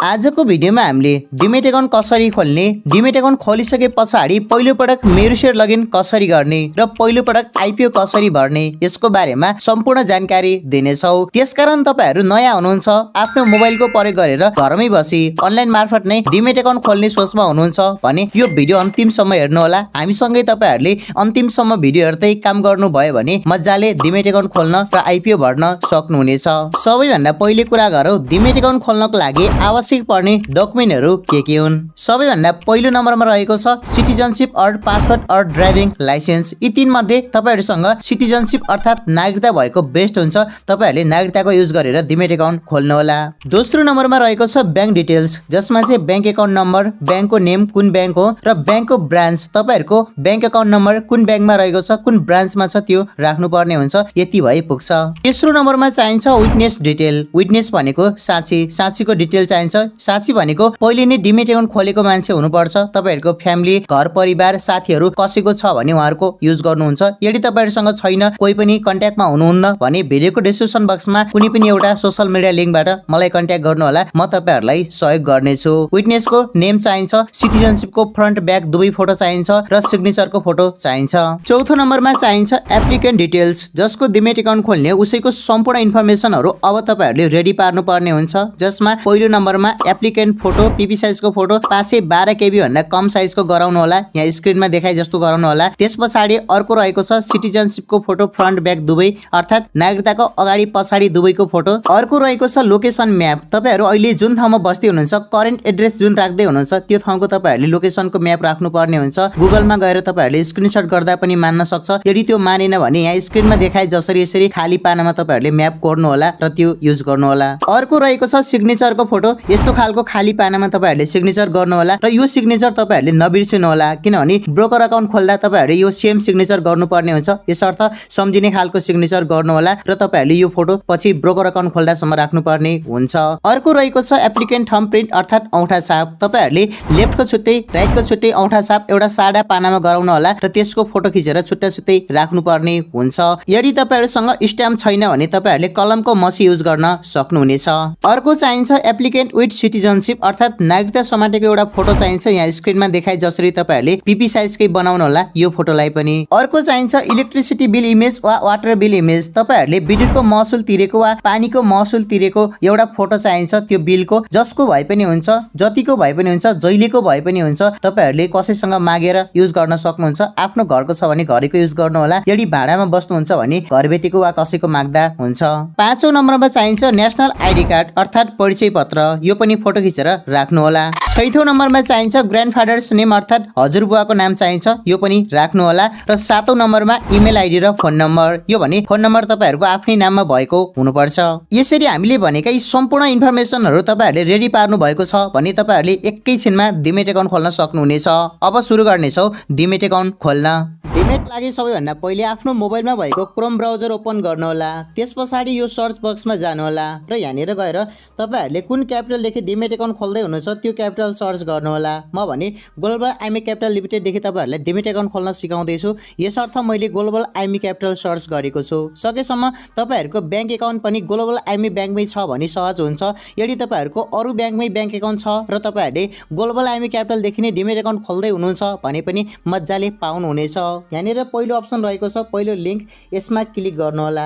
आजको भिडियोमा हामीले डिमेट एकाउन्ट कसरी खोल्ने, डिमेट एकाउन्ट खोलिसके पछाडि पहिलो पटक मेरो सेयर लगइन कसरी गर्ने र पहिलो पटक आइपिओ कसरी भर्ने यसको बारेमा सम्पूर्ण जानकारी दिनेछौ। त्यसकारण तपाईहरु नयाँ हुनुहुन्छ, आफ्नो मोबाइलको प्रयोग गरेर घरमै बसी अनलाइन मार्फत नै डिमेट एकाउन्ट खोल्ने सोचमा हुनुहुन्छ भने यो भिडियो अन्तिमसम्म हेर्नु होला। हामीसँगै तपाईहरुले अन्तिमसम्म भिडियो हेर्दै काम गर्नुभयो भने मज्जाले डिमेट एकाउन्ट खोल्न र आइपिओ भर्न सक्नुहुनेछ। सबैभन्दा पहिले कुरा गरौँ डिमेट एकाउन्ट खोल्नको लागि आवश्यक पर्ने डकुमेन्टहरु के हुन्। सबैभन्दा पहिलो नम्बरमा रहेको छ citizenship or passport or driving licence. यी तीन मध्ये तपाईहरुसँग सिटिजनशिप अर्थात नागरिकता भएको बेस्ट हुन्छ। तपाईहरुले नागरिकताको युज गरेर डिमेट एकाउन्ट खोल्नु होला। दोस्रो नम्बरमा रहेको छ बैंक डिटेल्स, जसमा चाहिँ बैंक एकाउन्ट नम्बर, बैंकको नेम कुन बैंक हो र बैंकको ब्रान्च, तपाईहरुको बैंक एकाउन्ट नम्बर कुन बैंकमा रहेको छ, कुन ब्रान्चमा छ त्यो राख्नुपर्ने हुन्छ। यति भए पुग्छ। तेस्रो नम्बरमा चाहिन्छ विटनेस डिटेल। विटनेस भनेको साक्षी, साक्षीको डिटेल चाहिन्छ। साक्षी भनेको पहिले नै डिमेट एकाउन्ट खोलेको मान्छे हुनुपर्छ। तपाईहरुको फ्यामिली, घर परिवार, साथीहरु कसैको छ भने उहाँहरुको युज गर्नुहुन्छ। यदि तपाईहरुसँग छैन, कोही पनि कन्ट्याक्टमा हुनुहुन्न भने भिडियोको डिस्क्रिप्सन बक्समा कुनै पनि एउटा सोशल मिडिया लिंकबाट मलाई कन्ट्याक्ट गर्नु होला, म तपाईहरुलाई सहयोग गर्नेछु। विटनेसको नेम चाहिन्छ, सिटिजनशिपको फ्रन्ट ब्याक दुवै फोटो चाहिन्छ र सिग्नेचरको फोटो चाहिन्छ। चौथो नम्बरमा चाहिन्छ एप्लिकेन्ट डिटेल्स, जसको डिमेट एकाउन्ट खोल्ने उसैको सम्पूर्ण इन्फर्मेसनहरु अब तपाईहरुले रेडी पार्नु पर्ने हुन्छ। जसमा पहिलो नम्बरमा एप्लिकेन्ट फोटो, पीपी साइजको फोटो 512 केबी भन्दा कम साइजको गराउनु होला। यहाँ स्क्रिनमा देखाइ जस्तो गराउनु होला। त्यसपछि अर्को रहेको छ सिटिजनशिपको फोटो फ्रन्ट ब्याक दुवै, अर्थात नागरिकताको अगाडि पछाडि दुवैको फोटो। अर्को रहेको छ लोकेसन म्याप। तपाईहरु अहिले जुन ठाउँमा बस्दै हुनुहुन्छ, करेन्ट एड्रेस जुन राख्दै हुनुहुन्छ त्यो ठाउँको तपाईहरुले लोकेसनको म्याप राख्नु पर्ने हुन्छ। गुगलमा गएर तपाईहरुले स्क्रिनशट गर्दा पनि मान्न सक्छ। यदि त्यो मानेन भने यहाँ स्क्रिनमा देखाइ जसरी यसरी खाली पानामा तपाईहरुले म्याप कोर्नु होला र त्यो युज गर्नु होला। अर्को रहेको छ सिग्नेचरको फोटो। यस्तो खालको खाली पानामा तपाईहरुले सिग्नेचर गर्नु होला र यो सिग्नेचर तपाईहरुले नबिर्सिनु होला, किनभने ब्रोकर अकाउन्ट खोल्दा तपाईहरुले यो सेम सिग्नेचर गर्नुपर्ने हुन्छ। यसर्थ सम्झिने खालको सिग्नेचर गर्नु होला र तपाईहरुले यो फोटो पछि ब्रोकर अकाउन्ट खोल्दासम्म राख्नुपर्ने हुन्छ। अर्को रहेको छ एप्लिकेन्ट थम्ब प्रिन्ट अर्थात औँठा छाप। तपाईहरुले लेफ्टको छुट्टै राइटको छुट्टै औँठा छाप एउटा सादा पानामा गराउनु होला र त्यसको फोटो खिचेर छुट्टा छुट्टै राख्नुपर्ने हुन्छ। यदि तपाईहरुसँग स्ट्याम्प छैन भने तपाईहरुले कलमको मसी युज गर्न सक्नुहुनेछ। अर्को चाहिन्छ एप्लिकेन्ट विथ सिटिजनशिप अर्थात नागरिकता समातेको एउटा फोटो चाहिन्छ। यहाँ स्क्रिनमा देखाइ जसरी तपाईहरुले पीपी साइजकै बनाउनु होला यो फोटोलाई पनि। अर्को चाहिन्छ इलेक्ट्रिसिटी बिल इमेज वा वाटर बिल इमेज। तपाईहरुले विद्युतको महसुल तिरेको वा पानीको महसुल तिरेको एउटा फोटो चाहिन्छ। त्यो बिलको जसको भए पनि हुन्छ, जतिको भए पनि हुन्छ, जहिलेको भए पनि हुन्छ। तपाईहरुले कसैसँग मागेर युज गर्न सक्नुहुन्छ। आफ्नो घरको छ भने घरैको युज गर्नु होला। यदि भाडामा बस्नुहुन्छ भने घरबेटीको वा कसैको माग्दा हुन्छ। पाँचौं नम्बरमा चाहिन्छ नेशनल आइडी कार्ड अर्थात परिचय पत्र। यो पनि फोटो खिचेर राख्नु होला। छैठौं नम्बरमा चाहिन्छ ग्रान्डफादर्स नेम अर्थात हजुरबुवाको नाम चाहिन्छ। यो पनि राख्नु होला। र सातौं नम्बरमा इमेल आइडी र फोन नम्बर। यो भने फोन नम्बर तपाईहरुको आफ्नै नाममा भएको हुनुपर्छ। यसरी हामीले भनेका यी सम्पूर्ण इन्फर्मेसनहरु तपाईहरुले रेडी पार्नु भएको छ भने तपाईहरुले एकैछिनमा डिमेट एकाउन्ट खोल्न सक्नुहुनेछ। अब सुरु गर्नेछौ डिमेट एकाउन्ट खोल्न। डिमेट लागि सबैभन्दा पहिले आफ्नो मोबाइलमा भएको क्रोम ब्राउजर ओपन गर्नु होला। त्यसपछि यो सर्च बक्समा जानु होला र यहाँनिर गएर तपाईहरुले कुन क्यापिटल देखि डिमेट एकाउन्ट खोल्दै हुनुहुन्छ त्यो क्यापिटल सर्च गर्नु होला। म भने ग्लोबल आइमी क्यापिटल लिमिटेड देखि तपाईहरुलाई डिमेट एकाउन्ट खोल्न सिकाउँदै छु। यसर्थ मैले ग्लोबल आइमी क्यापिटल सर्च गरेको छु। सकेसम्म तपाईहरुको बैंक एकाउन्ट पनि ग्लोबल आइमी बैंकमै छ भने सहज हुन्छ। यदि तपाईहरुको अरु बैंकमै बैंक एकाउन्ट छ र तपाईहरुले ग्लोबल आइमी क्यापिटल देखि नै डिमेट एकाउन्ट खोल्दै हुनुहुन्छ भने पनि मज्जाले पाउनुहुनेछ। यहाँनिर पहिलो अप्सन रहेको छ पहिलो लिंक, यसमा क्लिक गर्नु होला।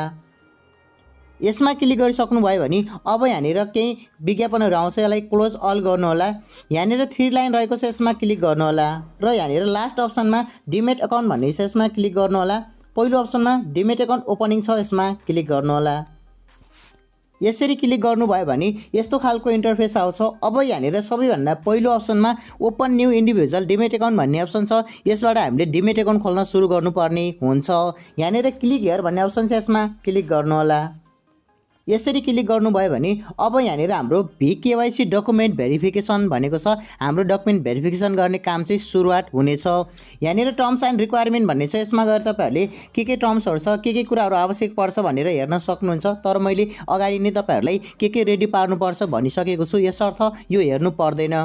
यसमा क्लिक गरिसक्नु भयो भने अब यहाँनिर केही विज्ञापनहरु आउँछ, यसलाई क्लोज अल गर्नु होला। यहाँनिर 3 लाइन रहेको छ, यसमा क्लिक गर्नु होला र यहाँनिर लास्ट अप्सनमा डिमेट अकाउन्ट भन्ने छ, यसमा क्लिक गर्नु होला। पहिलो अप्सनमा डिमेट अकाउन्ट ओपनिङ छ, यसमा क्लिक गर्नु होला। यसरी क्लिक गर्नुभयो भने यस्तो खालको इन्टरफेस आउँछ। अब यहाँनिर सबैभन्दा पहिलो अप्सनमा open new individual demat account भन्ने अप्सन छ। यसबाट हामीले डिमेट अकाउन्ट खोल्न सुरु गर्नुपर्ने हुन्छ। यहाँनिर क्लिक हियर भन्ने अप्सन छ, यसमा क्लिक गर्नु होला। यसरी क्लिक गर्नुभयो भने अब यहाँनिर हाम्रो VKYC डकुमेन्ट भेरिफिकेसन भनेको छ। हाम्रो डकुमेन्ट भेरिफिकेसन गर्ने काम चाहिँ सुरुवात हुनेछ। यहाँनिर टर्म्स एन्ड रिक्वायरमेन्ट भन्ने छ। यसमा गएर तपाईहरुले के टर्म्सहरु छ, के कुराहरु आवश्यक पर्छ भनेर हेर्न सक्नुहुन्छ। तर मैले अगाडि नै तपाईहरुलाई के रेडी पार्नुपर्छ भनिसकेको छु। यसर्थ यो हेर्नु पर्दैन।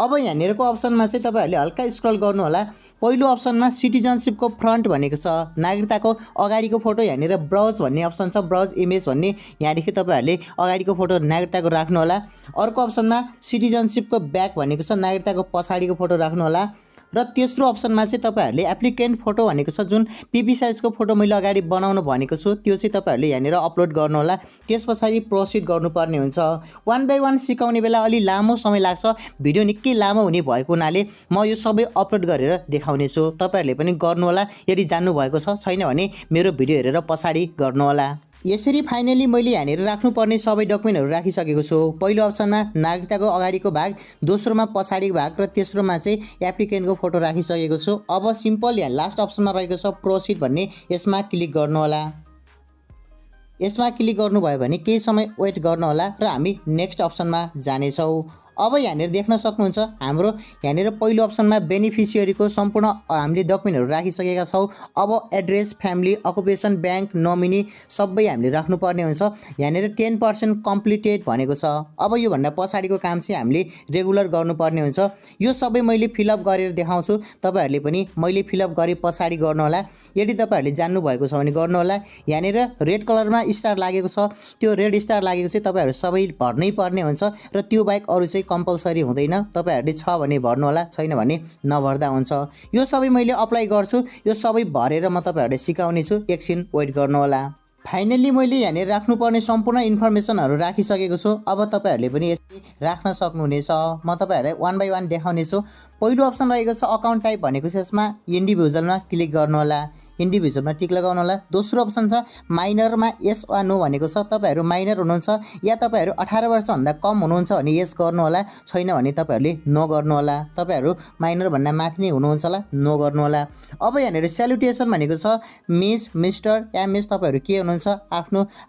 अब यहाँनिरको अप्सनमा चाहिँ तपाईहरुले हल्का स्क्रल गर्नु होला। पहिलो अप्सनमा सिटिजनसिपको फ्रन्ट भनेको छ, नागरिकताको अगाडिको फोटो। यहाँनिर ब्राउज भन्ने अप्सन छ, ब्राउज इमेज भन्ने, यहाँदेखि तपाईँहरूले अगाडिको फोटो नागरिकताको राख्नुहोला। अर्को अप्सनमा सिटिजनसिपको ब्याक भनेको छ, नागरिकताको पछाडिको फोटो राख्नुहोला। र तेस्रो अप्सनमा चाहिँ तपाईँहरूले एप्लिकेन्ट फोटो भनेको छ, जुन पिपी साइजको फोटो मैले अगाडि बनाउनु भनेको छु त्यो चाहिँ तपाईँहरूले यहाँनिर अपलोड गर्नुहोला। त्यस पछाडि प्रोसिड गर्नुपर्ने हुन्छ। वान बाई वान सिकाउने बेला अलि लामो समय लाग्छ, भिडियो निकै लामो हुने भएको हुनाले म यो सबै अपलोड गरेर देखाउनेछु। तपाईँहरूले पनि गर्नुहोला, यदि जान्नुभएको छैन भने मेरो भिडियो हेरेर पछाडि गर्नुहोला। यसरी फाइनली मैले यहाँनिर राख्नुपर्ने सबै डकुमेन्टहरू राखिसकेको छु। पहिलो अप्सनमा नागरिकताको अगाडिको भाग, दोस्रोमा पछाडिको भाग र तेस्रोमा चाहिँ एप्लिकेन्टको फोटो राखिसकेको छु। अब सिम्पल यहाँ लास्ट अप्सनमा रहेको छ प्रोसिड भन्ने, यसमा क्लिक गर्नुहोला। यसमा क्लिक गर्नुभयो भने केही समय वेट गर्नुहोला र हामी नेक्स्ट अप्सनमा जानेछौँ। अब यहाँनिर देख्न सक्नुहुन्छ हाम्रो यहाँनिर पहिलो अप्सनमा बेनिफिसियरीको सम्पूर्ण हामीले डकुमेन्टहरू राखिसकेका छौँ। अब address, family, occupation, bank, nominee सबै हामीले राख्नुपर्ने हुन्छ। यहाँनिर 10% कम्प्लिटेड भनेको छ। अब योभन्दा पछाडिको काम चाहिँ हामीले रेगुलर गर्नुपर्ने हुन्छ। यो सबै मैले फिलअप गरेर देखाउँछु, तपाईँहरूले पनि मैले फिलअप गरे पछाडि गर्नुहोला। यदि तपाईँहरूले जान्नुभएको छ भने गर्नुहोला। यहाँनिर रेड कलरमा स्टार लागेको छ, त्यो रेड स्टार लागेको चाहिँ तपाईँहरू सबै भर्नै पर्ने हुन्छ र त्यो बाहेक अरू चाहिँ कम्पलसरी हुँदैन। तपाईँहरूले छ भने भर्नुहोला, छैन भने नभर्दा हुन्छ। यो सबै मैले अप्लाई गर्छु, यो सबै भरेर म तपाईँहरूलाई सिकाउने छु, एकछिन वेट गर्नुहोला। फाइनली मैले यहाँनिर राख्नुपर्ने सम्पूर्ण इन्फर्मेसनहरू राखिसकेको छु। अब तपाईँहरूले पनि यसरी राख्न सक्नुहुनेछ। म तपाईँहरूलाई वान बाई वान देखाउने छु। पहिलो अप्सन रहेको छ अकाउन्ट टाइप भनेको छ, यसमा इन्डिभिजुअलमा क्लिक गर्नुहोला, इन्डिभिजुअलमा टिक लगाउनु होला। दोस्रो अप्सन छ माइनरमा यस वा नो भनेको छ, तपाईँहरू माइनर हुनुहुन्छ या तपाईँहरू 18 वर्षभन्दा कम हुनुहुन्छ भने यस गर्नुहोला, छैन भने तपाईँहरूले नो गर्नुहोला। तपाईँहरू माइनर भन्दा माथि नै हुनुहुन्छ होला, नो गर्नुहोला। अब यहाँनिर स्यालुटेसन भनेको छ मिस, मिस्टर या मिस, तपाईँहरू के हुनुहुन्छ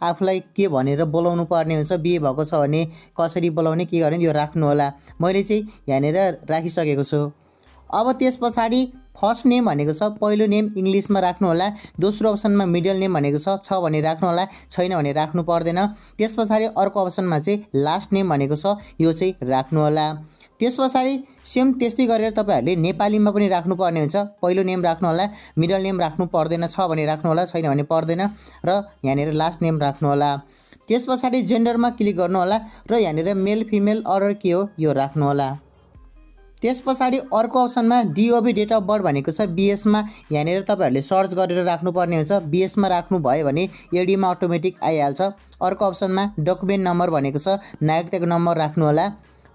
आफूलाई के भनेर बोलाउनु पर्ने हुन्छ, बिहे भएको छ भने कसरी बोलाउने, के गर्ने यो राख्नुहोला। मैले चाहिँ यहाँनिर राखिसकेको छु। अब त्यस पछाडि फर्स्ट नेम भनेको छ, पहिलो नेम इङ्ग्लिसमा राख्नुहोला। दोस्रो अप्सनमा मिडल नेम भनेको छ भने राख्नुहोला, छैन भने राख्नु पर्दैन। त्यस पछाडि अर्को अप्सनमा चाहिँ लास्ट नेम भनेको छ, यो चाहिँ राख्नुहोला। त्यस पछाडि सेम त्यस्तै गरेर तपाईँहरूले नेपालीमा पनि राख्नुपर्ने हुन्छ। पहिलो नेम राख्नुहोला, मिडल नेम राख्नु पर्दैन, छ भने राख्नुहोला, छैन भने पर्दैन, र यहाँनिर लास्ट नेम राख्नुहोला। त्यस पछाडि जेन्डरमा क्लिक गर्नुहोला र यहाँनिर मेल फिमेल अर्डर के हो यो राख्नुहोला। त्यस पछाडि अर्को अप्सनमा डिओबी डेट अफ बर्थ भनेको छ, बिएसमा यहाँनिर तपाईँहरूले सर्च गरेर राख्नुपर्ने हुन्छ। बिएसमा राख्नुभयो भने एडीमा अटोमेटिक आइहाल्छ। अर्को अप्सनमा डकुमेन्ट नम्बर भनेको छ, नागरिकताको नम्बर राख्नुहोला।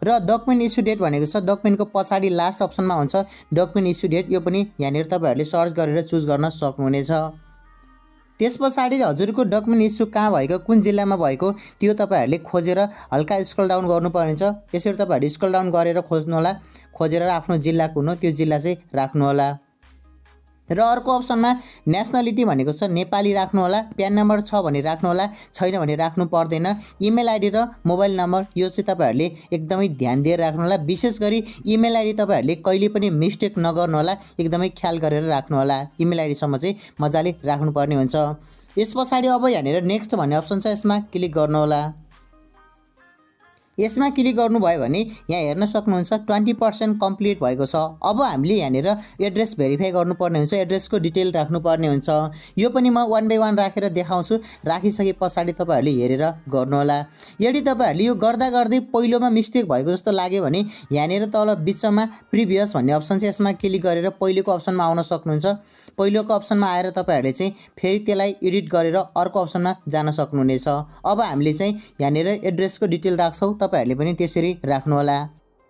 र डकुमेन्ट इस्यु डेट भनेको छ, डकुमेन्टको पछाडि लास्ट अप्सनमा हुन्छ डकुमेन्ट इस्यु डेट, यो पनि यहाँनिर तपाईँहरूले सर्च गरेर चुज गर्न सक्नुहुनेछ। त्यस पछाडि हजुरको डकुमेन्ट इस्यु कहाँ भएको, कुन जिल्लामा भएको त्यो तपाईँहरूले खोजेर हल्का स्क्रल डाउन गर्नुपर्ने हुन्छ। त्यसरी तपाईँहरूले स्क्रल डाउन गरेर खोज्नुहोला, खोजेर आफ्नो जिल्लाको हुनु त्यो जिल्ला चाहिँ राख्नुहोला। र अर्को अप्सनमा नेसनलिटी भनेको छ, नेपाली राख्नुहोला। प्यान नम्बर छ भने राख्नुहोला, छैन भने राख्नु पर्दैन। इमेल आइडी र मोबाइल नम्बर यो चाहिँ तपाईँहरूले एकदमै ध्यान दिएर राख्नुहोला। विशेष गरी इमेल आइडी तपाईँहरूले कहिले पनि मिस्टेक नगर्नुहोला, एकदमै ख्याल गरेर राख्नुहोला। इमेल आइडीसम्म चाहिँ मजाले राख्नुपर्ने हुन्छ। यस पछाडि अब यहाँनिर नेक्स्ट भन्ने अप्सन छ, यसमा क्लिक गर्नुहोला। यसमा क्लिक गर्नुभयो भने यहाँ हेर्न सक्नुहुन्छ 20% कम्प्लिट भएको छ। अब हामीले यहाँनिर एड्रेस भेरिफाई गर्नुपर्ने हुन्छ, एड्रेसको डिटेल राख्नुपर्ने हुन्छ। यो पनि म वान बाई वान राखेर देखाउँछु, राखिसके पछाडि तपाईँहरूले हेरेर गर्नुहोला। यदि तपाईँहरूले यो गर्दा गर्दै पहिलोमा मिस्टेक भएको जस्तो लाग्यो भने यहाँनिर तल बिचमा प्रिभियस भन्ने अप्सन छ, यसमा क्लिक गरेर पहिलेको अप्सनमा आउन सक्नुहुन्छ। पहिलोको अप्सनमा आएर तपाईँहरूले चाहिँ फेरि त्यसलाई एडिट गरेर अर्को अप्सनमा जान सक्नुहुनेछ। अब हामीले चाहिँ यहाँनिर एड्रेसको डिटेल राख्छौँ, तपाईँहरूले पनि त्यसरी राख्नुहोला।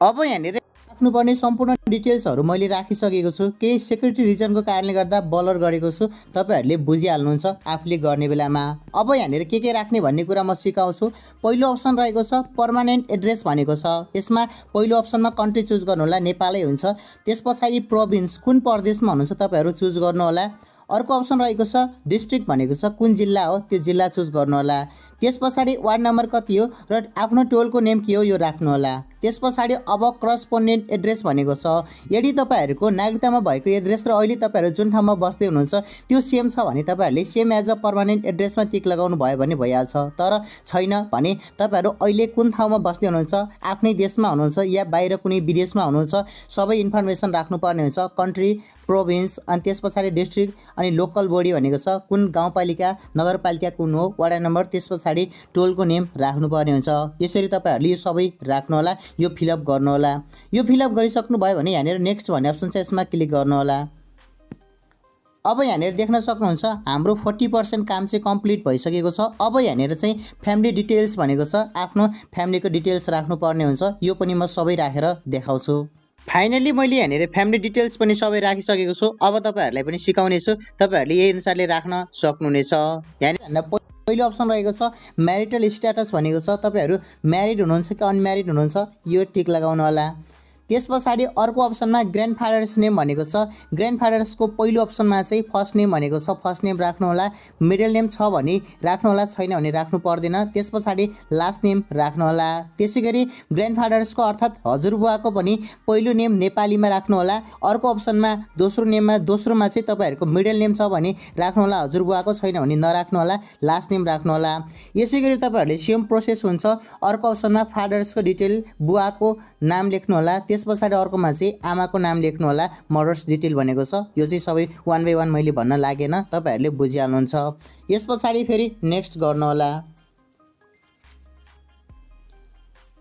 अब यहाँनिर राख्नुपर्ने सम्पूर्ण डिटेल्सहरू मैले राखिसकेको छु। केही सेक्युरिटी रिजनको कारणले गर्दा ब्लर गरेको छु, तपाईँहरूले बुझिहाल्नुहुन्छ आफूले गर्ने बेलामा। अब यहाँनिर के राख्ने भन्ने कुरा म सिकाउँछु। पहिलो अप्सन रहेको छ पर्मानेन्ट एड्रेस भनेको छ, यसमा पहिलो अप्सनमा कन्ट्री चुज गर्नुहोला, नेपालै हुन्छ। त्यस पछाडि प्रोभिन्स, कुन प्रदेशमा हुनुहुन्छ तपाईँहरू चुज गर्नुहोला। अर्को अप्सन रहेको छ डिस्ट्रिक्ट भनेको छ, कुन जिल्ला हो त्यो जिल्ला चुज गर्नुहोला। त्यस पछाडि वार्ड नम्बर कति हो र आफ्नो टोलको नेम के हो यो राख्नुहोला। त्यस पछाडि अब करस्पोन्डेन्ट एड्रेस भनेको छ। यदि तपाईँहरूको नागरिकतामा भएको एड्रेस र अहिले तपाईँहरू जुन ठाउँमा बस्दै हुनुहुन्छ त्यो सेम छ भने तपाईँहरूले सेम एज अ पर्मानेन्ट एड्रेसमा टिक लगाउनु भयो भने भइहाल्छ। तर छैन भने तपाईँहरू अहिले कुन ठाउँमा बस्दै हुनुहुन्छ, आफ्नै देशमा हुनुहुन्छ या बाहिर कुनै विदेशमा हुनुहुन्छ, सबै इन्फर्मेसन राख्नुपर्ने हुन्छ। कन्ट्री, प्रोभिन्स, अनि त्यस पछाडि डिस्ट्रिक्ट, अनि लोकल बडी भनेको छ कुन गाउँपालिका, नगरपालिका कुन हो, वडा नम्बर, त्यस पछाडि टोलको नेम राख्नुपर्ने हुन्छ। यसरी तपाईँहरूले यो सबै राख्नुहोला, यो फिलअप गर्नुहोला। यो फिलअप गरिसक्नुभयो भने यहाँनिर नेक्स्ट भन्ने अप्सन छ, यसमा क्लिक गर्नुहोला। अब यहाँनिर देख्न सक्नुहुन्छ हाम्रो 40% काम चाहिँ कम्प्लिट भइसकेको छ। अब यहाँनिर चाहिँ फ्यामिली डिटेल्स भनेको छ, आफ्नो फ्यामिलीको डिटेल्स राख्नुपर्ने हुन्छ। यो पनि म सबै राखेर देखाउँछु। फाइनली मैले यहाँनिर फ्यामिली डिटेल्स पनि सबै राखिसकेको छु। अब तपाईँहरूलाई पनि सिकाउने छु, तपाईँहरूले यही अनुसारले राख्न सक्नुहुनेछ। यहाँनिर पहिलो अप्सन रहेको छ म्यारिटल स्ट्याटस भनेको छ, तपाईँहरू म्यारिड हुनुहुन्छ कि अनम्यारिड हुनुहुन्छ, यो टिक लगाउनु होला। त्यस पछाडि अर्को अप्सनमा ग्रान्डफादर्स नेम भनेको छ। ग्रान्डफादर्सको पहिलो अप्सनमा चाहिँ फर्स्ट नेम भनेको छ, फर्स्ट नेम राख्नु होला। मिडल नेम छ भने राख्नु होला, छैन भने राख्नु पर्दैन। त्यस पछाडि लास्ट नेम राख्नु होला। त्यसै गरी ग्रान्डफादर्सको अर्थात् हजुरबुवाको पनि पहिलो नेम नेपालीमा राख्नु होला। अर्को अप्सनमा दोस्रो नेममा, दोस्रोमा चाहिँ तपाईँहरूको मिडल नेम छ भने राख्नु होला हजुरबुवाको, छैन भने नराख्नु होला, लास्ट नेम राख्नु होला। यसै गरी तपाईँहरूले सेम प्रोसेस हुन्छ। अर्को अप्सनमा फादर्सको डिटेल, बुवाको नाम लेख्नु होला। त्यस पछाडि अर्कोमा चाहिँ आमाको नाम लेख्नु होला, मदर्स डिटेल भनेको छ। यो चाहिँ सबै वान बाई वान मैले भन्न लागेन, तपाईँहरूले बुझिहाल्नुहुन्छ। यस पछाडि फेरि नेक्स्ट गर्नु होला।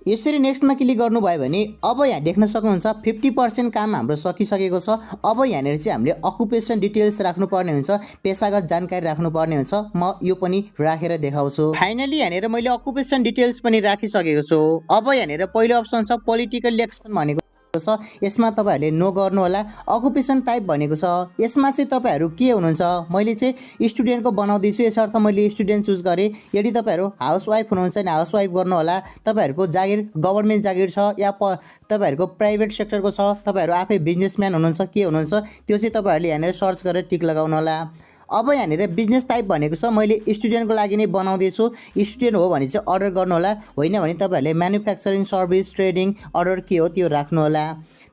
यसरी नेक्स्टमा क्लिक गर्नुभयो भने अब यहाँ देख्न सक्नुहुन्छ 50% काम हाम्रो सकिसकेको छ। अब यहाँनिर चाहिँ हामीले अकुपेसन डिटेल्स राख्नुपर्ने हुन्छ, पेसागत जानकारी राख्नुपर्ने हुन्छ। म यो पनि राखेर देखाउँछु। फाइनली यहाँनिर मैले अकुपेसन डिटेल्स पनि राखिसकेको छु। अब यहाँनिर पहिलो अप्सन छ पोलिटिकल एक्सन भनेको छ, यसमा तपाईँहरूले नो गर्नु होला। अकुपेसन टाइप भनेको छ, यसमा चाहिँ तपाईँहरू के हुनुहुन्छ, मैले चाहिँ स्टुडेन्टको बनाउँदैछु, यसर्थ मैले स्टुडेन्ट चुज गरेँ। यदि तपाईँहरू हाउसवाइफ हुनुहुन्छ भने हाउसवाइफ गर्नु होला। तपाईँहरूको जागिर गभर्मेन्ट जागिर छ या तपाईँहरूको प्राइभेट सेक्टरको छ, तपाईँहरू आफै बिजनेसम्यान हुनुहुन्छ के हुनुहुन्छ, त्यो चाहिँ तपाईँहरूले यहाँनिर सर्च गरेर टिक लगाउनु होला। अब यहाँनिर बिजनेस टाइप भनेको छ, मैले स्टुडेन्टको लागि नै बनाउँदैछु। स्टुडेन्ट हो भने चाहिँ अर्डर गर्नु होला, होइन भने तपाईँहरूले म्यानुफ्याक्चरिङ, सर्भिस, ट्रेडिङ, अर्डर के हो त्यो राख्नु होला।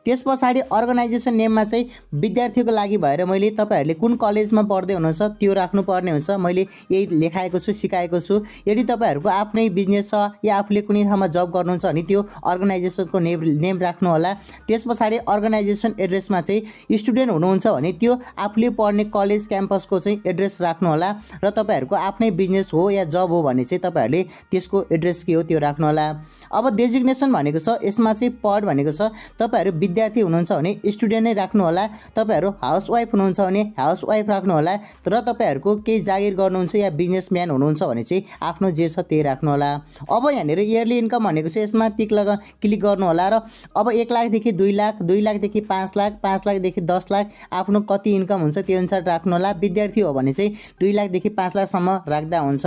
त्यस पछाडि अर्गनाइजेसन नेममा चाहिँ विद्यार्थीको लागि भएर मैले तपाईँहरूले कुन कलेजमा पढ्दै हुनुहुन्छ त्यो राख्नुपर्ने हुन्छ। मैले यही लेखाएको छु, सिकाएको छु। यदि तपाईँहरूको आफ्नै बिजनेस छ या आफूले कुनै ठाउँमा जब गर्नुहुन्छ भने त्यो अर्गनाइजेसनको नेम राख्नु होला। त्यस पछाडि अर्गनाइजेसन एड्रेसमा चाहिँ स्टुडेन्ट हुनुहुन्छ भने त्यो आफूले पढ्ने कलेज क्याम्पसको चाहिँ एड्रेस राख्नु होला। र तपाईँहरूको आफ्नै बिजनेस हो या जब हो भने चाहिँ तपाईँहरूले त्यसको एड्रेस के हो त्यो राख्नु होला। अब डेजिग्नेसन भनेको छ, यसमा चाहिँ पढ भनेको छ। तपाईँहरू विद्यार्थी हुनुहुन्छ भने स्टुडेन्ट नै राख्नु होला। तपाईँहरू हाउसवाइफ हुनुहुन्छ भने हाउसवाइफ राख्नु होला। र तपाईँहरूको केही जागिर गर्नुहुन्छ या बिजनेसम्यान हुनुहुन्छ भने चाहिँ आफ्नो जे छ त्यही राख्नु होला। अब यहाँनिर इयरली इन्कम भनेको चाहिँ यसमा क्लिक गर्नु होला। र अब 1 लाखदेखि 2 लाख, 2 लाखदेखि 5 लाख, 5 लाखदेखि 10 लाख आफ्नो कति इन्कम हुन्छ त्यो अनुसार राख्नु होला। विद्यार्थी हो भने चाहिँ 2 लाखदेखि 5 लाखसम्म राख्दा हुन्छ।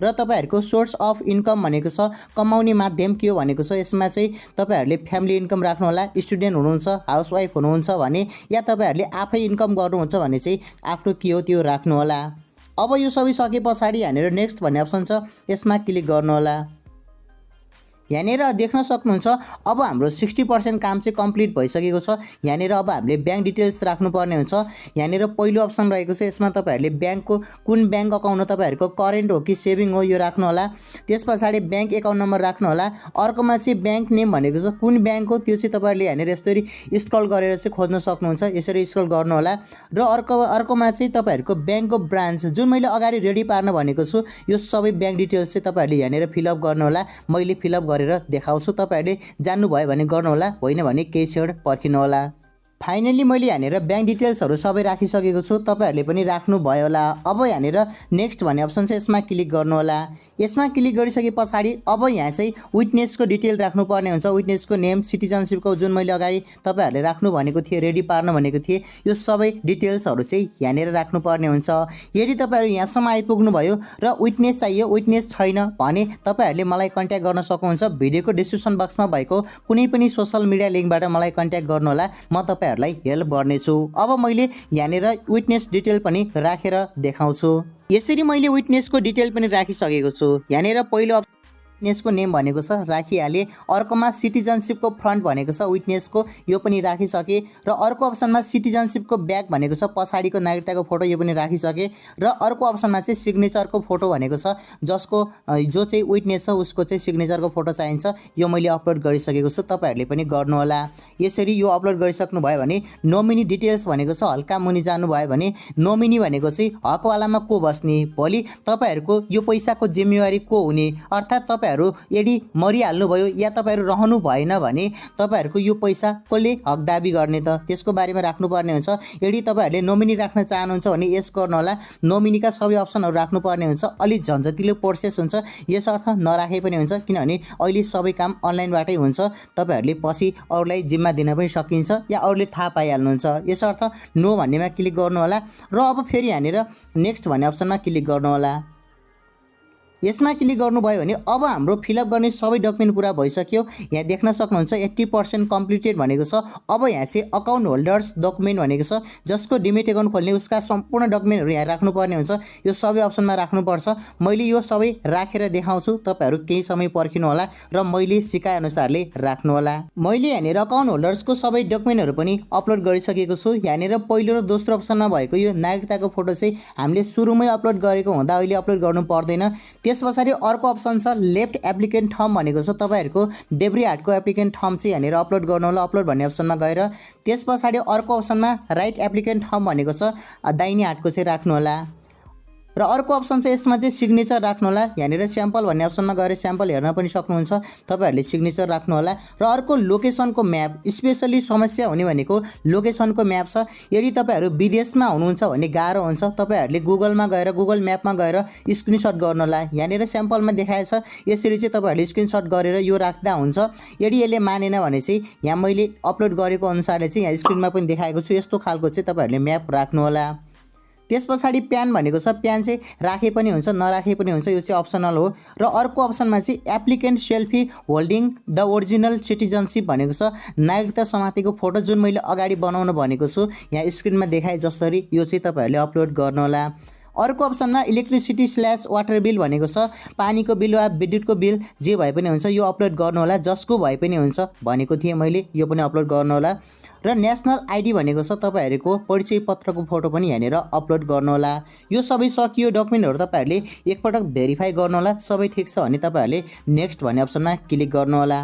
र तपाईँहरूको सोर्स अफ इन्कम भनेको छ, कमाउने माध्यम के हो भनेको छ। यसमा चाहिँ तपाईँहरूले फ्यामिली इन्कम राख्नु होला। स्टुडेन्ट हुनुहुन्छ, हाउसवाइफ हुनुहुन्छ भने या तपाईँहरूले आफै इन्कम गर्नुहुन्छ भने चाहिँ आफ्नो के हो त्यो राख्नु होला। अब यो सबै सके पछाडि यहाँनिर नेक्स्ट भन्ने अप्सन छ, यसमा क्लिक गर्नु होला। यहाँनिर देख्न सक्नुहुन्छ अब हाम्रो 60% काम चाहिँ कम्प्लिट भइसकेको छ। यहाँनिर अब हामीले ब्याङ्क डिटेल्स राख्नुपर्ने हुन्छ। यहाँनिर पहिलो अप्सन रहेको छ, यसमा तपाईँहरूले ब्याङ्कको कुन ब्याङ्क अकाउन्ट तपाईँहरूको करेन्ट हो कि सेभिङ हो यो राख्नु होला। त्यस पछाडि ब्याङ्क एकाउन्ट नम्बर राख्नु होला। अर्कोमा चाहिँ ब्याङ्क नेम भनेको छ, कुन ब्याङ्क हो त्यो चाहिँ तपाईँहरूले यहाँनिर यसरी स्क्रल गरेर चाहिँ खोज्न सक्नुहुन्छ। यसरी स्क्रल गर्नु होला। र अर्कोमा चाहिँ तपाईँहरूको ब्याङ्कको ब्रान्च, जुन मैले अगाडि रेडी पार्न भनेको छु, यो सबै ब्याङ्क डिटेल्स चाहिँ तपाईँहरूले यहाँनिर फिलअप गर्नु होला। मैले फिलअप गरेर देखाउँछु, तपाईँहरूले जान्नुभयो भने गर्नु होला, होइन भने केही क्षण पर्खिनु होला। फाइनली मैले यहाँनिर ब्याङ्क डिटेल्सहरू सबै राखिसकेको छु, तपाईँहरूले पनि राख्नुभयो होला। अब यहाँनिर नेक्स्ट भन्ने अप्सन छ, यसमा क्लिक गर्नु होला। यसमा क्लिक गरिसके पछाडि अब यहाँ चाहिँ विटनेसको डिटेल राख्नुपर्ने हुन्छ। विटनेसको नेम, सिटिजनसिपको जुन मैले अगाडि तपाईँहरूले राख्नु भनेको थिएँ, रेडी पार्न भनेको थिएँ, यो सबै डिटेल्सहरू चाहिँ यहाँनिर राख्नुपर्ने हुन्छ। यदि तपाईँहरू यहाँसम्म आइपुग्नुभयो र विटनेस चाहियो, विटनेस छैन भने तपाईँहरूले मलाई कन्ट्याक्ट गर्न सक्नुहुन्छ। भिडियोको डिस्क्रिप्सन बक्समा भएको कुनै पनि सोसल मिडिया लिङ्कबाट मलाई कन्ट्याक्ट गर्नु होला, म तपाईँहरूलाई हेल्प गर्नेछु। अब मैले यहाँनिर विटनेस डिटेल पनि राखेर देखाउँछु। यसरी मैले विटनेसको डिटेल पनि राखिसकेको छु। यहाँनिर पहिलो विटनेसको नेम भनेको छ राखिहाले। अर्कोमा सिटिजनशिपको फ्रन्ट भनेको छ विटनेसको, यो पनि राखिसके। र अर्को अप्सनमा सिटिजनशिपको ब्याक भनेको छ पछाडिको नागरिकताको फोटो, यो पनि राखिसके। र अर्को अप्सनमा चाहिँ सिग्नेचरको फोटो भनेको छ, जसको जो चाहिँ विटनेस छ उसको चाहिँ सिग्नेचरको फोटो चाहिन्छ, यो मैले अपलोड गरिसकेको छु, तपाईँहरूले पनि गर्नुहोला। यसरी यो अपलोड गरिसक्नु भयो भने नोमिनी डिटेल्स भनेको छ हल्का मुनि जानुभयो भने नोमिनी भनेको चाहिँ हकवालामा को बस्ने, भोलि तपाईँहरूको यो पैसाको जिम्मेवारी को हुने, अर्थात् तपाईँहरू यदि मरिहाल्नुभयो या तपाईँहरू रहनु भएन भने तपाईँहरूको यो पैसा कसले हक दाबी गर्ने त, त्यसको बारेमा राख्नुपर्ने हुन्छ। यदि तपाईँहरूले नोमिनी राख्न चाहनुहुन्छ भने यस गर्नुहोला। नोमिनीका सबै अप्सनहरू राख्नुपर्ने हुन्छ। अलि झन्झटिलो प्रोसेस हुन्छ, यसर्थ नराखे पनि हुन्छ, किनभने अहिले सबै काम अनलाइनबाटै हुन्छ। तपाईँहरूले पछि अरूलाई जिम्मा दिन पनि सकिन्छ या अरूले थाहा पाइहाल्नुहुन्छ। यसर्थ नो भन्नेमा क्लिक गर्नुहोला र अब फेरि यहाँनिर नेक्स्ट भन्ने अप्सनमा क्लिक गर्नुहोला। यसमा क्लिक गर्नुभयो भने अब हाम्रो फिलअप गर्ने सबै डकुमेन्ट पुरा भइसक्यो। यहाँ देख्न सक्नुहुन्छ 80% कम्प्लिटेड भनेको छ। अब यहाँ चाहिँ अकाउन्ट होल्डर्स डकुमेन्ट भनेको छ, जसको डिमेट एकाउन्ट खोल्ने उसका सम्पूर्ण डकुमेन्टहरू यहाँ राख्नुपर्ने हुन्छ। यो सबै अप्सनमा राख्नुपर्छ। मैले यो सबै राखेर देखाउँछु, तपाईँहरू केही समय पर्खिनु होला र मैले सिकाए अनुसारले राख्नु होला। मैले यहाँनिर अकाउन्ट होल्डर्सको सबै डकुमेन्टहरू पनि अपलोड गरिसकेको छु। यहाँनिर पहिलो र दोस्रो अप्सनमा भएको यो नागरिकताको फोटो चाहिँ हामीले सुरुमै अपलोड गरेको हुँदा अहिले अपलोड गर्नु पर्दैन। त्यस पछाडि अर्को अप्सन छ लेफ्ट एप्लिकेन्ट थम भनेको छ, तपाईँहरूको डेब्री हार्टको एप्लिकेन्ट थम चाहिँ यहाँनिर अपलोड गर्नु होला, अपलोड भन्ने अप्सनमा गएर। त्यस पछाडि अर्को अप्सनमा राइट एप्लिकेन्ट थम भनेको छ, दाहिने हातको चाहिँ राख्नु होला। र अर्को अप्सन चाहिँ यसमा चाहिँ सिग्नेचर राख्नु होला। यहाँनिर स्याम्पल भन्ने अप्सनमा गएर स्याम्पल हेर्न पनि सक्नुहुन्छ, तपाईँहरूले सिग्नेचर राख्नु होला। र अर्को लोकेसनको म्याप, स्पेसली समस्या हुने भनेको लोकेसनको म्याप छ। यदि तपाईँहरू विदेशमा हुनुहुन्छ भने गाह्रो हुन्छ, तपाईँहरूले गुगलमा गएर गुगल म्यापमा गएर स्क्रिनसट गर्नु होला। यहाँनिर स्याम्पलमा देखाएछ, यसरी चाहिँ तपाईँहरूले स्क्रिनसट गरेर यो राख्दा हुन्छ। यदि यसले मानेन भने चाहिँ यहाँ मैले अपलोड गरेको अनुसारले चाहिँ यहाँ स्क्रिनमा पनि देखाएको छु, यस्तो खालको चाहिँ तपाईँहरूले म्याप राख्नु होला। त्यस पछाडि प्यान भनेको छ, प्यान चाहिँ राखे पनि हुन्छ नराखे पनि हुन्छ, यो चाहिँ अप्सनल हो। र अर्को अप्सनमा चाहिँ applicant selfie holding the original citizenship भनेको छ, नागरिकता समातेको फोटो जुन मैले अगाडि बनाउन भनेको छु यहाँ स्क्रिनमा देखाए जसरी, यो चाहिँ तपाईँहरूले अपलोड गर्नुहोला। अर्को अप्सनमा इलेक्ट्रिसिटी / वाटर बिल भनेको छ, पानीको बिल वा विद्युतको बिल जे भए पनि हुन्छ यो अपलोड गर्नुहोला, जसको भए पनि हुन्छ भनेको थिएँ मैले, यो पनि अपलोड गर्नुहोला। र नेसनल आइडी भनेको छ, तपाईँहरूको परिचय पत्रको फोटो पनि यहाँनिर अपलोड गर्नुहोला। यो सबै सकियो। डकुमेन्टहरू तपाईँहरूले एकपटक भेरिफाई गर्नुहोला, सबै ठिक छ भने तपाईँहरूले नेक्स्ट भन्ने अप्सनमा क्लिक गर्नुहोला।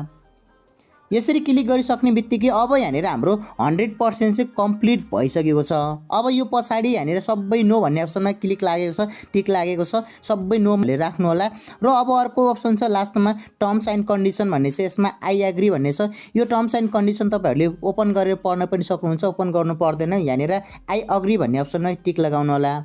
यसरी क्लिक गरिसक्ने बित्तिकै अब यहाँनिर हाम्रो 100% चाहिँ कम्प्लिट भइसकेको छ। अब यो पछाडि यहाँनिर सबै नो भन्ने अप्सनमा क्लिक लागेको छ, टिक लागेको छ, सबै नो भनेर राख्नु होला। र अब अर्को अप्सन छ लास्टमा टर्म्स एन्ड कन्डिसन भन्ने छ, यसमा आई एग्री भन्ने छ। यो टर्म्स एन्ड कन्डिसन तपाईँहरूले ओपन गरेर पढ्न पनि सक्नुहुन्छ, ओपन गर्नु पर्दैन। यहाँनिर आई अग्री भन्ने अप्सनमा टिक लगाउनु होला।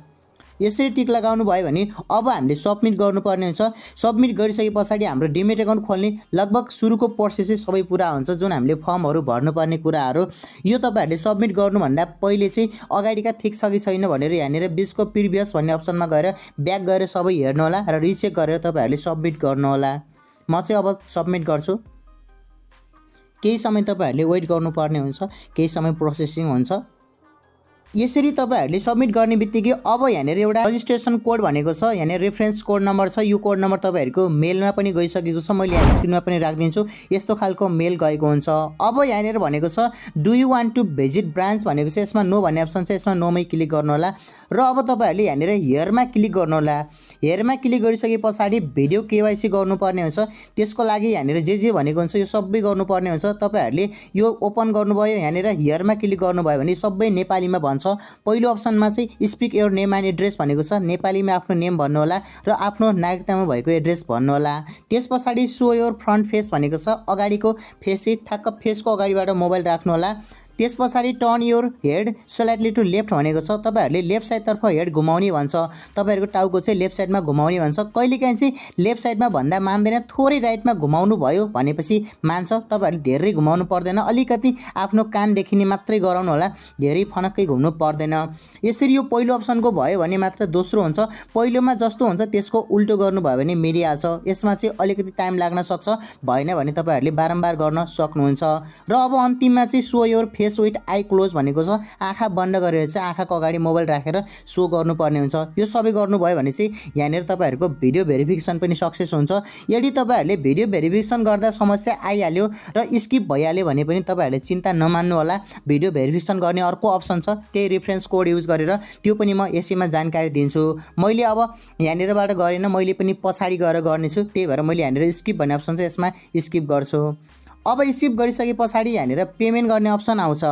यसरी टिक लगाउनु भयो भने अब हामीले सबमिट गर्नुपर्ने हुन्छ। सबमिट गरिसके पछाडि हाम्रो डिमेट एकाउन्ट खोल्ने लगभग सुरुको प्रोसेस चाहिँ सबै पुरा हुन्छ, जुन हामीले फर्महरू भर्नुपर्ने कुराहरू। यो तपाईँहरूले सबमिट गर्नुभन्दा पहिले चाहिँ अगाडिका ठिक छ कि छैन भनेर यहाँनिर बिचको प्रिभियस भन्ने अप्सनमा गएर ब्याक गएर सबै हेर्नु होला र रिचेक गरेर तपाईँहरूले सबमिट गर्नुहोला। म चाहिँ अब सबमिट गर्छु। केही समय तपाईँहरूले वेट गर्नुपर्ने हुन्छ, केही समय प्रोसेसिङ हुन्छ। यसरी तपाईँहरूले सबमिट गर्ने बित्तिकै अब यहाँनिर एउटा रजिस्ट्रेसन कोड भनेको छ, यहाँनिर रेफरेन्स कोड नम्बर छ। यो कोड नम्बर तपाईँहरूको मेलमा पनि गइसकेको छ, मैले यहाँ स्क्रिनमा पनि राखिदिन्छु। यस्तो खालको मेल गएको हुन्छ। अब यहाँनिर भनेको छ do you want to visit branch भनेको छ, यसमा नो भन्ने अप्सन छ, यसमा नोमै क्लिक गर्नु होला। र अब तपाईँहरूले यहाँनिर हेयरमा क्लिक गर्नु होला। हेयरमा क्लिक गरिसके पछाडि भिडियो केवाइसी गर्नुपर्ने हुन्छ। त्यसको लागि यहाँनिर जे भनेको हुन्छ यो सबै गर्नुपर्ने हुन्छ। तपाईँहरूले यो ओपन गर्नुभयो, यहाँनिर हेयरमा क्लिक गर्नुभयो भने सबै नेपालीमा भन्छ। पहिलो अप्सनमा चाहिँ speak your name and address भनेको छ, नेपालीमा आफ्नो नेम भन्नु होला र आफ्नो नागरिकतामा भएको एड्रेस भन्नु होला। त्यस पछाडि सो योर फ्रन्ट फेस भनेको छ, अगाडिको फेस चाहिँ ठ्याक्क फेसको अगाडिबाट मोबाइल राख्नु होला। त्यस पछाडि turn your head slightly to left भनेको छ, तपाईँहरूले लेफ्ट साइडतर्फ हेड घुमाउने भन्छ, तपाईँहरूको टाउको चाहिँ लेफ्ट साइडमा घुमाउने भन्छ। कहिलेकाहीँ चाहिँ लेफ्ट साइडमा भन्दा मान्दैन, थोरै राइटमा घुमाउनु भयो भनेपछि मान्छ। तपाईँहरूले धेरै घुमाउनु पर्दैन, अलिकति आफ्नो कान देखिने मात्रै गराउनु होला, धेरै फनक्कै घुम्नु पर्दैन। यसरी यो पहिलो अप्सनको भयो भने मात्र दोस्रो हुन्छ। पहिलोमा जस्तो हुन्छ त्यसको उल्टो गर्नुभयो भने मिलिहाल्छ। यसमा चाहिँ अलिकति टाइम लाग्न सक्छ, भएन भने तपाईँहरूले बारम्बार गर्न सक्नुहुन्छ। र अब अन्तिममा चाहिँ so your face with I close भनेको छ आँखा बन्द गरेर चाहिँ आँखाको अगाडि मोबाइल राखेर सो गर्नुपर्ने हुन्छ। यो सबै गर्नुभयो भने चाहिँ यहाँनिर तपाईँहरूको भिडियो भेरिफिकेसन पनि सक्सेस हुन्छ। यदि तपाईँहरूले भिडियो भेरिफिकेसन गर्दा समस्या आइहाल्यो र स्किप भइहाल्यो भने पनि तपाईँहरूले चिन्ता नमान्नु होला। भिडियो भेरिफिकेसन गर्ने अर्को अप्सन छ, त्यही रेफरेन्स कोड युज गरेर, त्यो पनि म यसैमा जानकारी दिन्छु। मैले अब यहाँनिरबाट गरेन, मैले पनि पछाडि गएर गर्नेछु, त्यही भएर मैले यहाँनिर स्किप भन्ने अप्सन चाहिँ यसमा स्किप गर्छु। अब स्किप गरिसके पछाडि यहाँनिर पेमेन्ट गर्ने अप्सन आउँछ।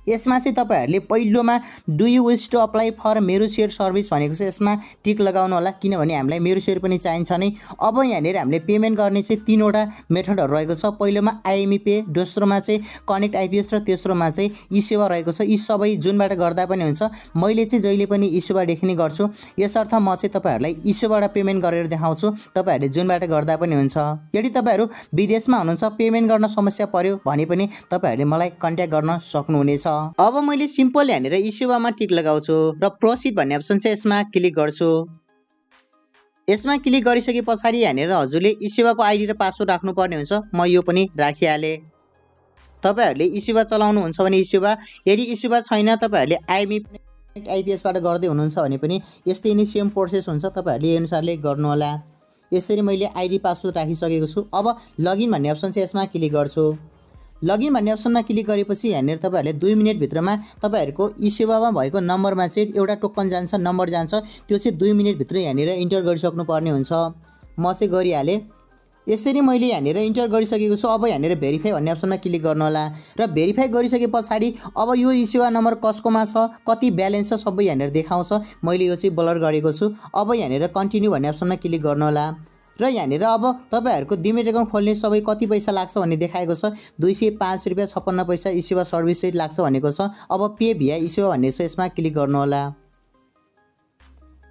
यसमा चाहिँ तपाईँहरूले पहिलोमा do you wish to apply for मेरो सेयर सर्भिस भनेको चाहिँ यसमा टिक लगाउनु होला, किनभने हामीलाई मेरो सेयर पनि चाहिन्छ नै। अब यहाँनिर हामीले पेमेन्ट गर्ने चाहिँ 3वटा मेथडहरू रहेको छ। पहिलोमा आइएमई पे, दोस्रोमा चाहिँ कनेक्ट आइपिएस र तेस्रोमा चाहिँ ई सेवा रहेको छ। यी सबै जुनबाट गर्दा पनि हुन्छ। मैले चाहिँ जहिले पनि ई सेवादेखि नै गर्छु, यसर्थ म चाहिँ तपाईँहरूलाई ई सेवाबाट पेमेन्ट गरेर देखाउँछु, तपाईँहरूले जुनबाट गर्दा पनि हुन्छ। यदि तपाईँहरू विदेशमा हुनुहुन्छ, पेमेन्ट गर्न समस्या पर्यो भने पनि तपाईँहरूले मलाई कन्ट्याक्ट गर्न सक्नुहुनेछ। अब मैले सिम्पल यहाँनिर ई सेवामा टिक लगाउँछु र प्रोसिड भन्ने अप्सन चाहिँ यसमा क्लिक गर्छु। यसमा क्लिक गरिसके पछाडि यहाँनिर हजुरले ई सेवाको आइडी र पासवर्ड राख्नुपर्ने हुन्छ। म यो पनि राखिहालेँ। तपाईँहरूले ई सेवा चलाउनुहुन्छ भने ई सेवा, यदि ई सेवा छैन तपाईँहरूले आइएमई आइपिएसबाट गर्दै हुनुहुन्छ भने पनि यस्तै नै सेम प्रोसेस हुन्छ, तपाईँहरूले यही अनुसारले गर्नुहोला। यसरी मैले आइडी पासवर्ड राखिसकेको छु। अब लगइन भन्ने अप्सन चाहिँ यसमा क्लिक गर्छु। लगइन भन्ने अप्सनमा क्लिक गरेपछि यहाँनिर तपाईँहरूले 2 मिनटभित्रमा तपाईँहरूको ई सेवामा भएको नम्बरमा चाहिँ एउटा टोकन जान्छ, नम्बर जान्छ, त्यो चाहिँ 2 मिनटभित्र यहाँनिर इन्टर गरिसक्नु पर्ने हुन्छ। म चाहिँ गरिहालेँ। यसरी मैले यहाँनिर इन्टर गरिसकेको छु। अब यहाँनिर भेरिफाई भन्ने अप्सनमा क्लिक गर्नु होला र भेरिफाई गरिसके पछाडि अब यो ई सेवा नम्बर कसकोमा छ, कति ब्यालेन्स छ, सबै यहाँनिर देखाउँछ। मैले यो चाहिँ ब्लर गरेको छु। अब यहाँनिर कन्टिन्यू भन्ने अप्सनमा क्लिक गर्नु होला र यहाँनिर अब तपाईँहरूको डिमेट एकाउन्ट खोल्ने सबै कति पैसा लाग्छ भन्ने देखाएको छ। 205 रुपियाँ 56 पैसा ई सेवा सर्भिस सहित लाग्छ भनेको छ। अब पे भिया ई सेवा भन्ने छ, यसमा क्लिक गर्नु होला।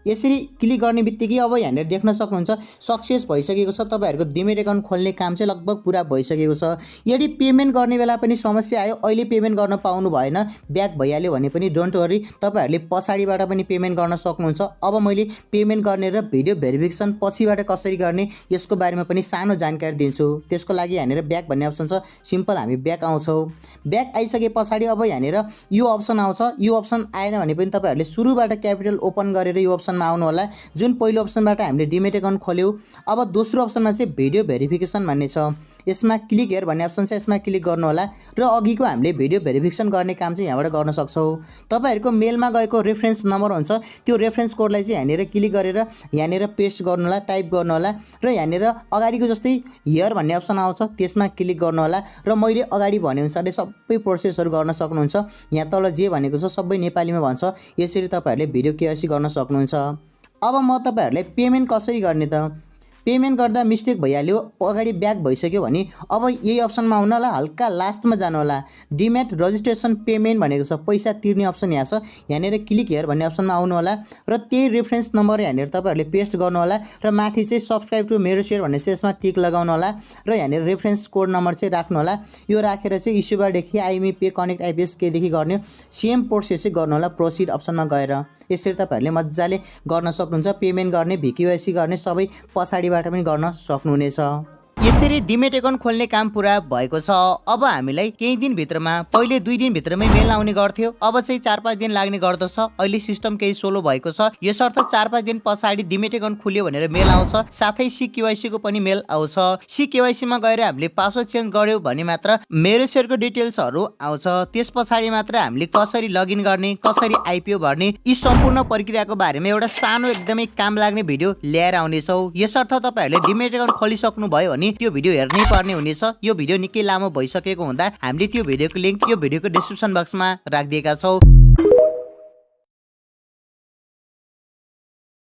यसरी क्लिक गर्ने बित्तिकै अब यहाँनिर देख्न सक्नुहुन्छ सक्सेस भइसकेको छ। तपाईँहरूको डिमेट एकाउन्ट खोल्ने काम चाहिँ लगभग पुरा भइसकेको छ। यदि पेमेन्ट गर्ने बेला पनि समस्या आयो, अहिले पेमेन्ट गर्न पाउनु भएन, ब्याक भइहाल्यो भने पनि डोन्ट वरी, तपाईँहरूले पछाडिबाट पनि पेमेन्ट गर्न सक्नुहुन्छ। अब मैले पेमेन्ट गर्ने र भिडियो भेरिफिकेसन पछिबाट कसरी गर्ने यसको बारेमा पनि सानो जानकारी दिन्छु। त्यसको लागि यहाँनिर ब्याक भन्ने अप्सन छ, सिम्पल हामी ब्याक आउँछौँ। ब्याक आइसके पछाडि अब यहाँनिर यो अप्सन आउँछ। यो अप्सन आएन भने पनि तपाईँहरूले सुरुबाट क्यापिटल ओपन गरेर यो अप्सन आउनु होला, जुन पहिलो अप्सनबाट हामीले डिमेट एकाउन्ट खोल्यौँ। अब दोस्रो अप्सनमा चाहिँ भिडियो भेरिफिकेसन भन्ने छ, यसमा क्लिक हेयर भन्ने अप्सन छ, यसमा क्लिक गर्नु होला र अघिको हामीले भिडियो भेरिफिकेसन गर्ने काम चाहिँ यहाँबाट गर्न सक्छौँ। तपाईँहरूको मेलमा गएको रेफरेन्स नम्बर हुन्छ, त्यो रेफरेन्स कोडलाई चाहिँ यहाँनिर क्लिक गरेर यहाँनिर पेस्ट गर्नु होला, टाइप गर्नु होला र यहाँनिर अगाडिको जस्तै हेयर भन्ने अप्सन आउँछ, त्यसमा क्लिक गर्नु होला र मैले अगाडि भनेअनुसारले सबै प्रोसेसहरू गर्न सक्नुहुन्छ। यहाँ तल जे भनेको छ सबै नेपालीमा भन्छ। यसरी तपाईँहरूले भिडियो केवाइसी गर्न सक्नुहुन्छ। अब म तपाईँहरूलाई पेमेन्ट कसरी गर्ने त, पेमेन्ट गर्दा मिस्टेक भइहाल्यो, अगाडि ब्याक भइसक्यो भने अब यही अप्सनमा आउनु होला, हल्का लास्टमा जानु होला। डिमेट रजिस्ट्रेसन पेमेन्ट भनेको छ, पैसा तिर्ने अप्सन यहाँ छ। यहाँनिर क्लिक हेयर भन्ने अप्सनमा आउनु होला र त्यही रेफरेन्स नम्बर यहाँनिर तपाईँहरूले पेस्ट गर्नु होला र माथि चाहिँ सब्सक्राइब टु मेरो सेयर भन्ने चाहिँ यसमा टिक लगाउनु होला र यहाँनिर रेफरेन्स कोड नम्बर चाहिँ राख्नु होला। यो राखेर चाहिँ इस्युबारदेखि आइएमई पे कनेक्ट आइपिएस केदेखि गर्ने सेम प्रोसेस चाहिँ गर्नु होला प्रोसिड अप्सनमा गएर। यसरी तपाईँहरूले मजाले गर्न सक्नुहुन्छ। पेमेन्ट गर्ने, भिकेवाइसी गर्ने सबै पछाडिबाट पनि गर्न सक्नुहुनेछ। यसरी डिमेट एकाउन्ट खोल्ने काम पुरा भएको छ। अब हामीलाई केही दिनभित्रमा, पहिले 2 दिनभित्रमै मेल आउने गर्थ्यो, अब चाहिँ 4-5 दिन लाग्ने गर्दछ। अहिले सिस्टम केही सोलो भएको छ, यसर्थ 4-5 दिन पछाडि डिमेट एकाउन्ट खुल्यो भनेर मेल आउँछ। साथै CKYC को पनि मेल आउँछ। CKYC मा गएर हामीले पासवर्ड चेन्ज गर्यौँ भने मात्र मेरो सेयरको डिटेल्सहरू आउँछ। त्यस पछाडि मात्र हामीले कसरी लगइन गर्ने, कसरी आइपिओ भर्ने, यी सम्पूर्ण प्रक्रियाको बारेमा एउटा सानो एकदमै काम लाग्ने भिडियो ल्याएर आउनेछौँ। यसर्थ तपाईँहरूले डिमेट एकाउन्ट खोलिसक्नु भयो भने त्यो भिडियो हेर्नै पर्ने हुनेछ। यो भिडियो निकै लामो भइसकेको हुँदा हामीले त्यो भिडियोको लिंक यो भिडियोको डिस्क्रिप्सन बक्समा राखिदिएका छौँ।